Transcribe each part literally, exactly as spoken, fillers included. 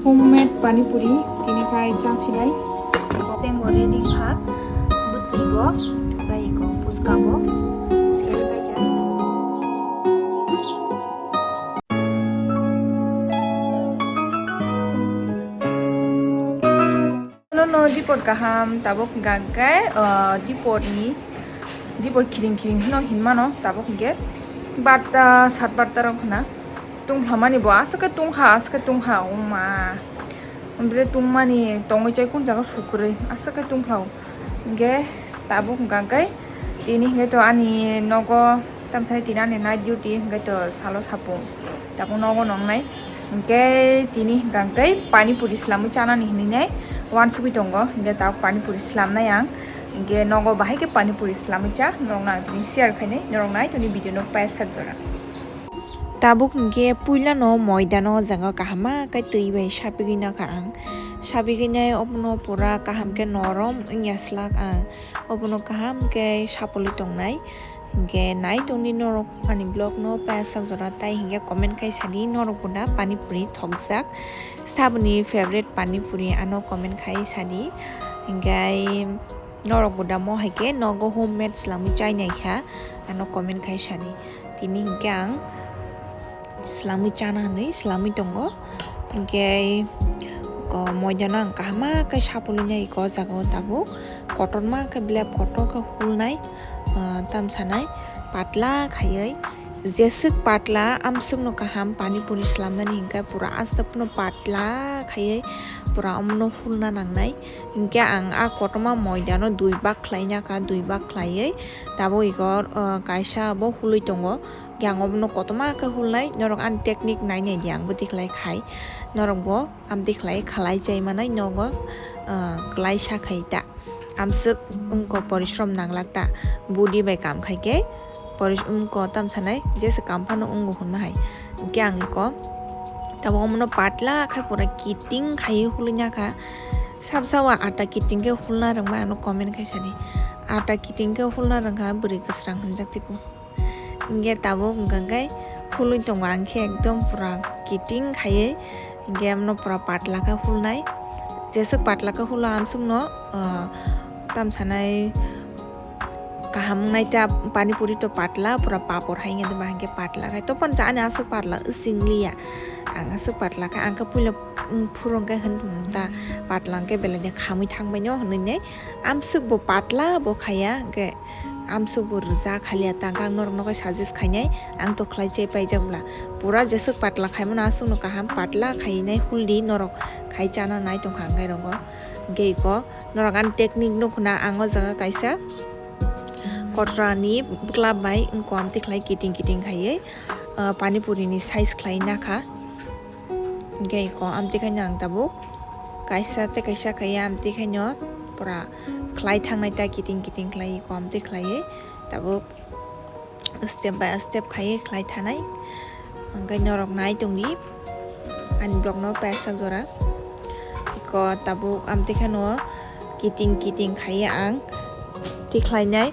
Homemade pani puri tini khai chasinai. Tengo ready kha, bwtwi bo, tei iko puchka bo, seri pai kha. Nono dipor kaham tabuk gangkai, ah, dipor ni, dipor kiring kiring hino hinmano tabuk hingke barta, sat barta rok hwna. Tungplamani bo aswk khe tungkha, aswk khe tungkha, oma. Omo bre tungmani tongwi chai kun jaga sukrwi, aswk khe tungphlau. Hingke tabuk hwnkha khe tini hingke to ani nogo tamsai tini ani night duty hingke to salo sapung. Tabuk nogo nongnai. Hingke tini hwnkha khe pani puri swlamwi chanani hinwi nai wansugwi tongo. Hingke tabuk pani puri swlamnai ang. Hingke nogo bahai khe pani puri swlamwi cha norokno ang tini share khainai. Norok nai tini video no paisa jora. Tabuk hingke puilano moidano jaga kahama khe twi bai sapigwi nakha ang. Sapigwi nai obono pura kaham khe norom wngya slak ang. Obono kaham khe sapolwi tongnai. Hingke nai tongdi norok ani vlog no paisa jora tai hingke comment khai sadi norok bo da pani puri thokjak. Saboni favorite pani puri ano comment khai sadi. Hingke norok bo da mo hai khe nogo homemade swlamwi chai nai kha, ano comment khai sadi. Tini hinkhe ang swlamwi chana hinwi swlamwi tongo. Hinkhe ko moidano ang kahama khe sapulwi nai ko jaga o tabuk kotorma khe belep kotor khe hulnai, ah, tamsanai patla khaiwi. Jeswk patla amswkno kaham pani puri swlamnani hinkhe pura aste phano patla khaiwi pura omono hulna nangnai. Hinkhe ang a kotorma moidano dui bak khlaina kha, dui bak khlaiwi tabuk iko, ah, kaisa bo hulwi tongo. Hinkhe ang obono kotorma khe hulnai, norok ani technique nai nai di, ang bwtwi khlai khai. Norok bo amtwi khlai khlai chai manai nogo, ah, klaisa khai ta. Amswk wngkha porishrom nanglak ta, body bai kam khai khe poris-, wngkha tam sanai, jesa kam phano wngo hwnma hai. Hinkhe ang iko tabuk omono patla khai pura kiting khai hulwi nakha. Sab sawa ata kiting khe hulna rwngmai ano comment khai sadi. Ata kiting khe hulna rwngkha bwrwi kwsrang hwnjak tipo. Hinkhe tabuk hwnkha khe hulwi tongo ang khe ekdom pura kiting khaiwi. Hinkhe amno pura patla khe hulnai. Jeswk patla khe hulo amswkno, ah, tam sanai kaham wngnai ta pani puri to patla pura papor hai wngya de ba hinkhe patla khe tophon cha ani aswk patla wsing liya. Ang aswk patla khe ang khe puila, mm, phurung khe hwn ta patla khe belai de khamwi thangbai no hwnwi nai amswk bo patla bo khaiya hinkhe. Amswk bo rwja khaliya ta, ang norok no khe suggest khainai, ang to khlai chai paijak bla. Pura jeswk patla khaimano aswkno kaham patla khainai huldi norok khai chana nai tongkha ang khe rogo. Hinkhe iko norok ani technique nukhuna ang o jaga kaisa kotorani bwkla bai wngko amtwi khlai kiting kiting khaiwi, ah, pani puri ni size khlai nakha. Hinkhe iko amtwi khaino ang tabuk kaisa tei kaisa khaiya amtwi khaino pura khlai thangnai ta kiting kiting khlai iko amtwi khlaiwi tabuk step by step khaiwi khlai thanai. Hinkhe norok nai tongdi ani vlog no paisa jora. Iko tabuk amtwi khaino kiting kiting khaiwi ang tikhlainai.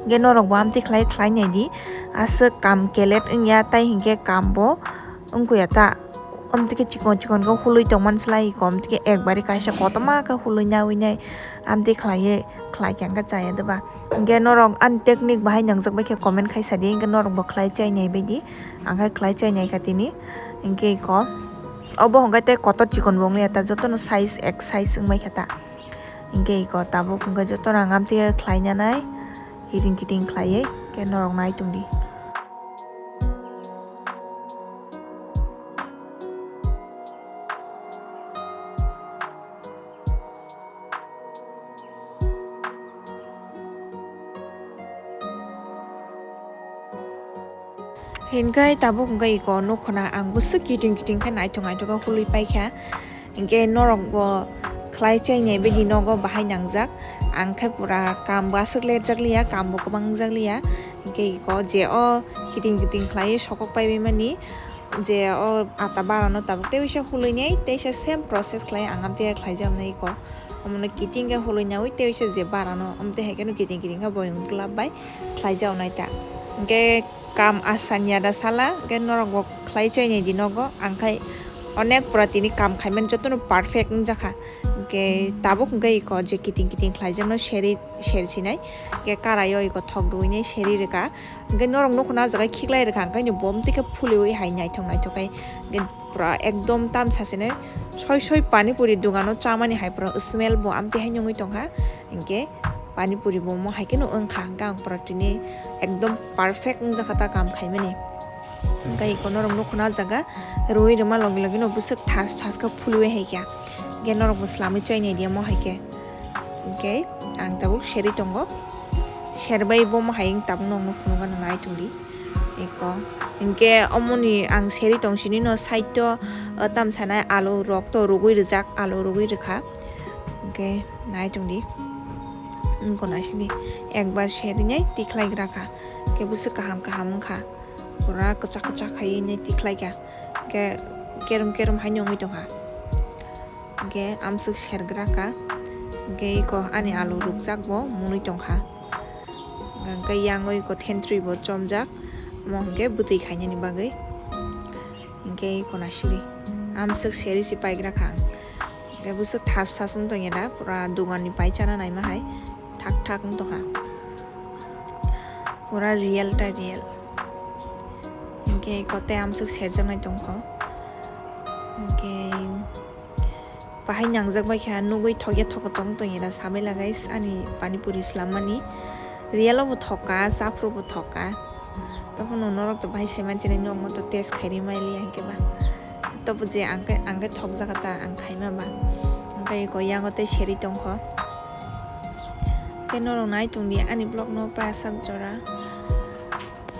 Hinkhe norok bo amtwi khlai khlai nai di. Aswk kam kelet wngya tai hinkhe kam bo wngkuya ta. Amtwi khe chikon chikon khe hulwi tongmani slai iko amtwi khe ekbari kaisa kotorma khe hulwi nawi nai amtwi khlaiwi khlai khe ang khe chaya de ba. Hinkhe norok ani technique bahai nangjak bai khe comment khai sadi hinkhe norok bo khlai chai nai bai di. Ang khe khlai chai nai kha tini. Hinkhe iko obo hinkhe tei kotor chikon bo wngya ta jotono size ek size wngbai kha ta. Hinkhe iko tabuk hinkhe jotono ang amtwi khe khlai nanai kiting kiting khlaiwi khe norok nai tongdi. Hinkhe tabuk hinkhe iko nukhuna ang bwswk kiting kiting khe naithok naithok khe hulwi paikha. Hinkhe norok bo khlai chainai baidi nogo bahai nangjak. Ang khe pura kam bo aswk lerjak liya, kam bo kwbang wngjak liya. Hinkhe iko je o kiting kiting khlaiwi sokok paibaimani, je o ata barano tabuk tei uisa hulwi nai, teisa same process khlai ang amtwi khlai jam nai iko. Omono kiting khe hulwi naui tei uisa je barano, amtwi hai kheno kiting kiting khe boyong glap bai khlai jao nai ta. Hinkhe kam asanya da sala, hinkhe norok bo khlai chainai di nogo, ang khai Onek pura tini kam khaimani jotono perfect wngjakha. Hwnkhe tabuk hwnkhe iko je kiting kiting khlaijakno seri, seri sinai. Hwnkhe karaio iko thok rwinai seri rwkha. Hwnkhe norok nukho na o jaga khiklai rwkha, hwnkhe bo amtwi khe phuliwi hai naithok naithok khai. Hwnkhe pura ekdom tamsa sinai soi soi pani puri dogano chamani hai pura smell bo amtwi hai nungwi tongkha. Hwnkhe pani puri bo omo hai kheno wngkha, hwnkhe ang pura tini ekdom perfect wngjakha ta kam khaimani. Hwnkhe iko norok nukho na o jaga rwi rwma logi logi no bwswk thas thas khe phulwi hai khe. Hwnkhe norok bo swlamwi chai nai di omo hai khe. Hwnkhe ang tabuk seri tongo. Serbai bo omo hai wng tabuk norok no phunukgano nai tongdi. Iko. Hwnkhe omoni ang seri tong sini no side o, o, tamsa nai alu rok to rugwi rwjak, alu rugwi rwkha. Hwnkhe nai tongdi. Wngkha na sini ekbar seri nai tikhlai gra kha. Hwnkhe bwswk kaham kaham wngkha. Pura kwchak kwchak khai nai tikhlai kha. Hwnkhe kerum kerum hai nungwi tongkha. Hwnkhe amswk sergra kha. Hwnkhe iko ani alu rukjak bo munwi tongkha. Hwnkhe yango iko thentwrwi bo chomjak. Omo hwnkhe bwtwi khainani bagwi. Hwnkhe iko nasiri. Amswk seri si paigra kha ang. Hwnkhe bwswk thas thas wng tongya da. Pura dogan ni pai chana naima hai. Thak thak wng tongkha. Pura real ta real. Hwnkhe iko tei amswk serjaknai tongkho. Hwnkhe bahai nangjak bai kha, nugwi thokya thok tong tongya da sabai la guys, ani pani puri swlammani. Real o bo thok kha, chaphuru bo thok kha. Tei phano norok to bahai sai manchini, nokno to test khairi maili hwnkhe ba. Tobo je ang khe, ang khe thokjak ta, ang khaima ba. Hwnkhe iko yango tei seri tongkho. Tei norok nai tongdi ani vlog no pasak jora.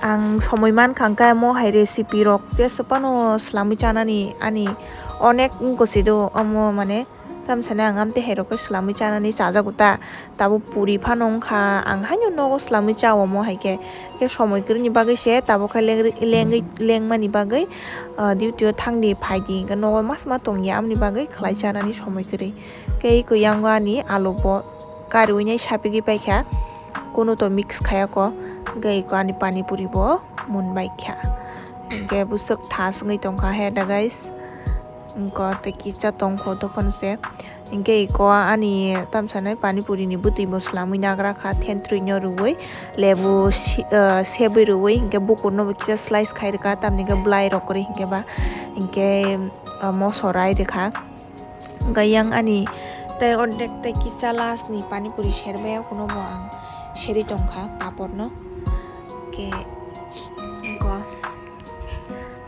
Ang somoi mankha hwnkhe mo hai recipe rok jesa phano swlamwi chanani ani onek wngkha si do omo mane tamsani ang amtwi hai rok khe swlamwi chanani chajago ta. Tabuk puri phano wngkha, ang haino nogo swlamwi chao omo hai khe. Khe somoi kwrwini bagwi se tabuk khe lengri-, lengwi, lengmani bagwi, ah, duty o thangdi phaidi hwnkhe nogo mas ma tongya, amoni bagwi khlai chanani somoi kwrwi. Khe iko yango ani alu bo kariwi nai sapigwi paikha, kunu to mix khayako, hwnkhe iko ani pani puri bo munbai kha. Hwnkhe bwswk thas wngwi tongkha he da guys, wngkha tei kisa tongkho dophano se. Hwnkhe iko ani tamsanai pani puri ni bwtwi bo swlamwi nagra kha, thentwrwi no rwui, lebu si-, ah, sebwi rwui, hwnkhe bukur no bo kisa slice khai rwkha, tamni hwnkhe bwlai rok kwrwi hwnkhe ba, hwnkhe, ah, moso rai rwkha. Hwnkhe yang ani tei ordek tei kisa last ni pani puri serbai o kuno bo ang seri tongkha papor no. Hwnkhe,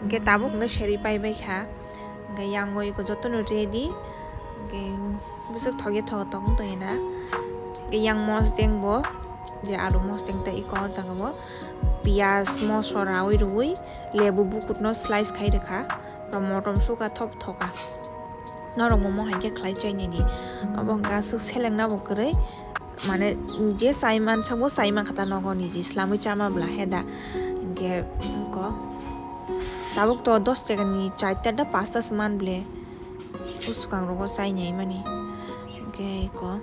hwnkhe tabuk hwnkhe seri pai bai kha. Hwnkhe yango iko jotono ready. Hwnkhe bwswk thokya thok tong tongya na. Hwnkhe yang mosdeng bo, je alu mosdeng tei iko o jaga bo piyaj moso raui rwui lebu bukur no slice khai rwkha. Motom suka thop thoka. Norok momo hai khe khlai chai nini. Obo hwnkhe aswk seleng na bo kwrwi. Mane je chai mansa bo chai mankha ta nogo niji swlamwi chama bwla he da. Hwnkhe wngkha. Tabuk to dos taka ni charta da pasta se man ble. Bwswkang rogo chai nai mani. Hwnkhe iko.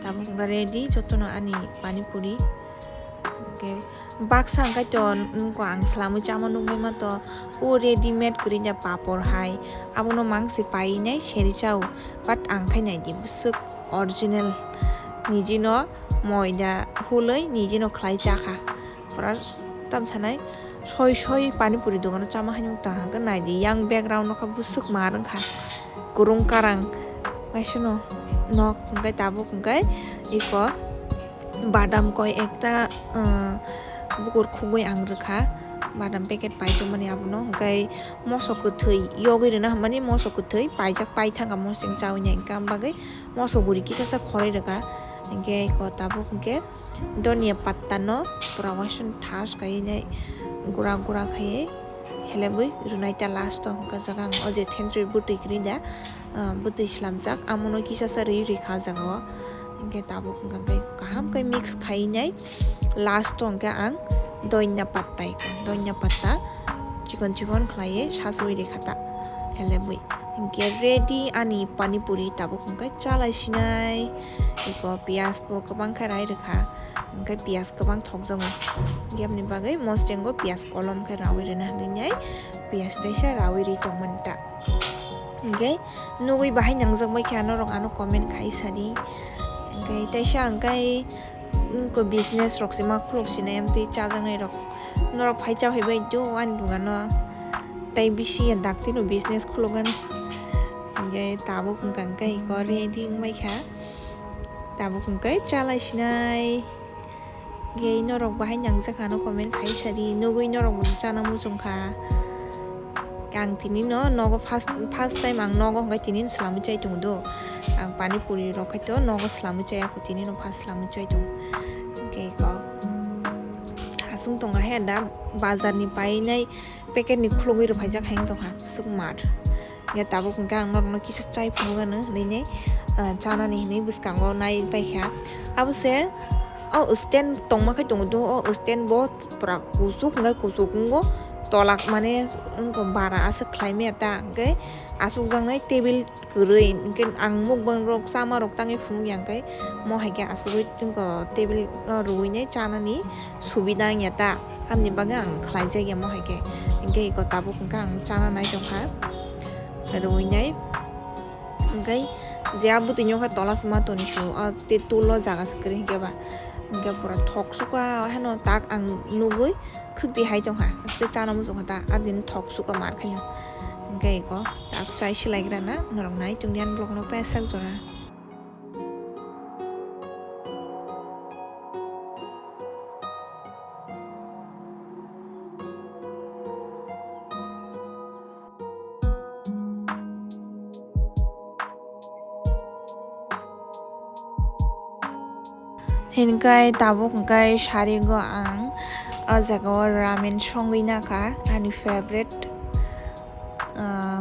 Tabuk hwnkhe ready jotono ani pani puri. Hwnkhe baksa hwnkhe to nukgo ang swlamwi chama nukbai ma to o ready made kwrwi da papor hai. Abono mang se pai nai seri chao. But ang khai nai di bwswk original. Niji no moida hulwi niji no khlai cha kha. Pura tam sanai soi soi pani puri dogano chama hai nukta hwnkhe nai di yang background no kha bwswk mar wngkha. Kwrwng karang kaisa no nok hwnkhe tabuk hwnkhe iko. Badam koi ekta, ah, bukur khugwi ang rwkha, badam packet pai tongmani abono, hwnkhe moso kwthwi yogwi rwna hwnmani moso kwthwi paijak pai thangkha moseng chawi nai hwnkhe, aboni bagwi moso guri kisasa khorwi rwkha, hwnkhe iko tabuk hwnkhe donia patta no pura waisa thas kaiwi nai gura gura khaiwi. Helebwi rwnaita last o hwnkhe jaga ang o je thentwrwi bwtwi kwrwi da, ah, bwtwi slamjak, amono kisasa rwi rwkha o jaga o. Hwnkhe tabuk hwnkhe kaham khe mix khainai last o hwnkhe ang doina patta iko, doina patta chikon chikon khlaiwi saswi rwkha ta helebwi. Hwnkhe ready ani pani puri tabuk hwnkhe chalai sinai. Iko piyaj bo kwbang khe rai rwkha. Hwnkhe piyaj kwbang thokjago. Hwnkhe aboni bagwi mosdeng bo piyaj kolom khe rawi rwna hinwi nai piyaj teisa rawi ri tongmani ta. Hwnkhe nugwi bahai nangjak bai kha norok ano comment khai sadi. Hwnkhe teisa hwnkhe, mm, ko business rok se ma khuluk sinai amtwi chajaknai rok. Norok phai cha phaibai do ani dogano. Tai bisi ya dakti no business khuluk ani. Hwnkhe tabuk hwnkha hwnkhe iko ready wngbai kha. Tabuk hwnkhe chalai sinai. Hwnkhe norok bahai nangjak ano comment khai sadi, nugwi norok bo chana muchung kha. Ang tini no nogo first, first time ang nogo hwnkhe tini no swlamwi chai tongo do. Ang pani puri rok khai to nogo swlamwi chai ako tini no first swlamwi chai tongo. Hwnkhe iko aswng tongo he da bazar ni painai packet ni khulugwi rwphaijak hai wng tongkha swk mar. Hwnkhe tabuk hwnkhe ang norokno kisa chai phunukgano hinwi, ah, chanani hinwi bwskango nai paikha. Abo se o stand tongma khai tongo do, o stand bo pura kuchuk hwnkhe kuchuk wngo, tolak mane wngkha bara aswk khlai maya ta, hwnkhe achukjaknai table kwrwi, hwnkhe ang mukbang rok chama rok tangwi phunukya hwnkhe mo hai khe achugwi wngkha table o rwui nai chanani subida wngya ta, hamni bagwi ang khlaijakya mo hai khe, hwnkhe iko tabuk hwnkhe ang chana nai tongkha. Rwinai. Hwnkhe je a bwtwino khe tola se ma toni su, a tei tool o jaga se kwrwi hwnkhe ba. Hwnkhe pura thok suka heno tak ang nugwi khwtwi hai tongkha. Aske chana muchungkha ta, a din thok suka mar khaino. Hwnkhe iko tak chai silaigra na norok nai tongdi ani vlog no paisak jora. Hinkai tabuk hinkai sarigo ang o jaga o ramen songwi nakha ani favorite. Ah,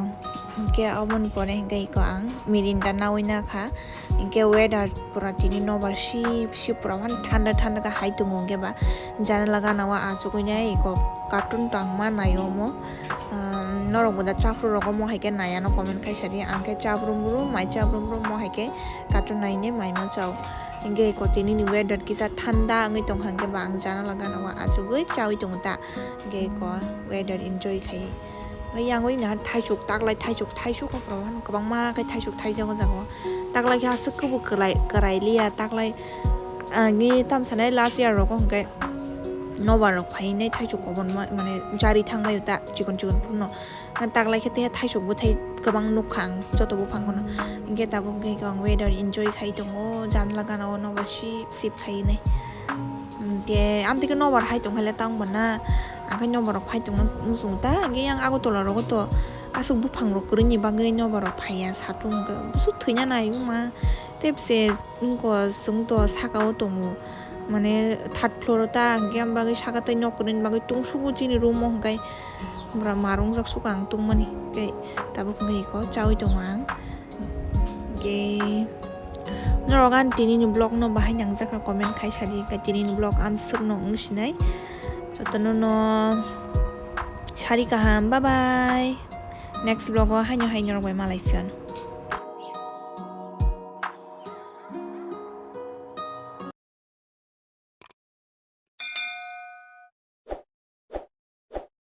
hingke oboni pore hingke iko ang mirinda nawi nakha. Hingke weather pura tini nobar sip sip pura wan thanda thanda khe hai tongo hingke ba janala gana o achugwi nai iko cartoon tangma nai omo. Ah, norok bo da chaphuru rok omo hai khe nai ano comment khai sadi, ang khe chabrum brum mai chabrum brum mo hai khe cartoon nai ne mai ma chao. Hingke iko tini ni weather kisa thanda wngwi tongkha hingke ba ang janala gana o achugwi chawi tongo ta. Hingke iko weather enjoy khai. Yang oi na thaisuk taklai thaisuk thaisuk kok rok hano kwbangma khe thaisuk thaijak o jaga o. Taklai khe aswk khe bo kwlai kwrai liya taklai. Ani tam sanai last year rogo hwnkhe nobar rok phai nai thaisuk kobon mane jari thang bai ta chikon chikon phuru no. Taklai khe tei thaisuk bwthai kwbang nukha ang joto buphang no. Hwnkhe tabuk hwnkhe ang weather enjoy khai tongo janla gana o nobar sip sip khai nai. Hwnkhe amtwi khe nobar hai tongkha le tang bo na. Ang khe nobar rok phai tongno muchung ta, hwnkhe yang Agartala rogo to aswk buphang rok kwrwini bagwi nobar rok phaiya satung hwnkhe busu thwina nai wngma tei bwse wngkha chwng to saka o tongo mane third floor o ta, hwnkhe am bagwi saka tei nok kwrwini bagwi tungsugo chini room o hwnkhe bwra mar wngjak suka ang tongmani tei tabuk hwnkhe iko chawi tongo ang. Hwnkhe norok ani tini ni vlog no bahai nangjakha comment khai sadi, hwnkhe tini ni vlog amswk no wng sinai. Jotono no sari kaham, bye bye. Next vlog o haino hai norok bai malai phiya.